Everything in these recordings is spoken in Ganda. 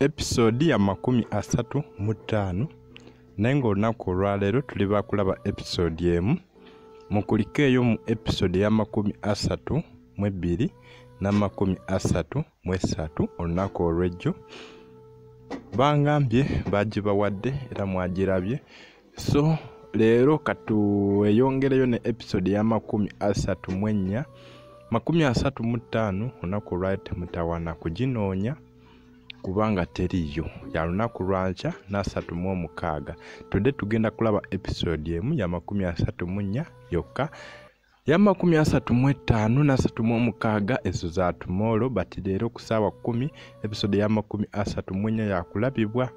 Episode ya 35, naye ng'olunaku olwaleero tuli bakulaba episode emu. Mukulikeeyo mu episode ya 32 na 33 olunaku olw'ejjo. Bangambye bagibawadde era mwagirabye. So leero katuweyongereyo ne episode ya 34, 35 olunaku olwaleero temutawaana kuginoonya kubanga teriiyo, ya lunaku lwankya na 36. Tudde tugenda kulaba episode emu ya 34 yokka. Ya 35 na 36 ezo za tomorrow, but leero ku ssaawa 10 episode ya 34 yakulabibwa.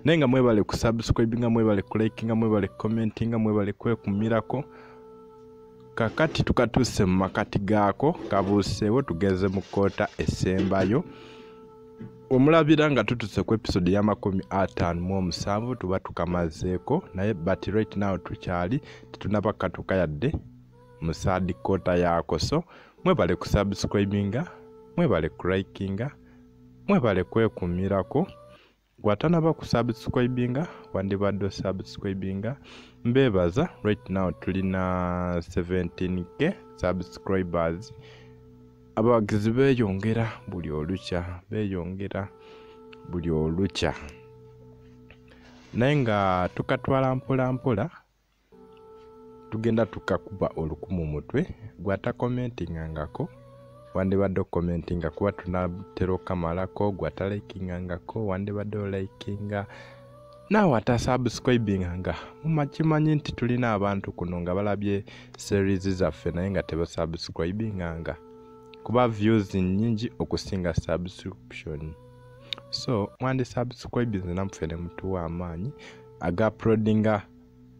Naye nga mwebale kusubscribinga, mwebale kulikinga, mwebale commentinga, mwebale kwekumirako. Kakati tukatuuse mu makati gaako, kabuuseewo tugeze mu kkoota esembayo. Omulabira nga tutuse ku episode ya 57 tuba tukamazeeko, naye but right now tukyali tetunaba katuka yadde mu third quarter yaako. So mwebale kusubscribinga, mwebale kulikinga, mwebale kwekumirako. Gwatanaba kusubscribinga wandibadde osubscribinga. Mbeebaza, right now tulina 17K subscribers. Abawagizi beeyongera buli olukya, beeyongera buli olukya, naye nga tukatwala mpola mpola, tugenda tukakuba olukumu mutwe. Gwatakomentingangako wandibadde okomentinga kuba tunatera okamalako. Gwatalikingangako wandibadde olikinga. Naawe atasubscribinganga, mumakimanyi nti tulina abantu kuno nga balabye series zaffe naye nga tebasubscribinganga, kuba views nnyingi okusinga subscription. So mwandi subscribinze namuffe ne mutuwa amaanyi aga uploadinga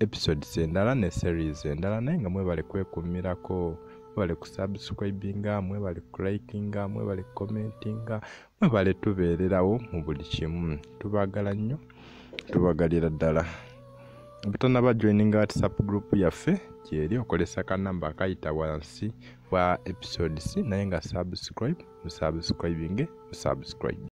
episodes endala ne series endala. Naye nga mwebale kwekumirako, mwebale kusubscribinga, mwebale kulikinga, mwebale commentinga, mwebale tubeererawo mu buli kimu. Tubaagala nnyo, tubagalira ddala. Obutanaba joininga WhatsApp group yaffe, gyeri okozesa kanamba akayita wansi wa episodes. Naye nga subscribe, musubscribinge, musubscribe.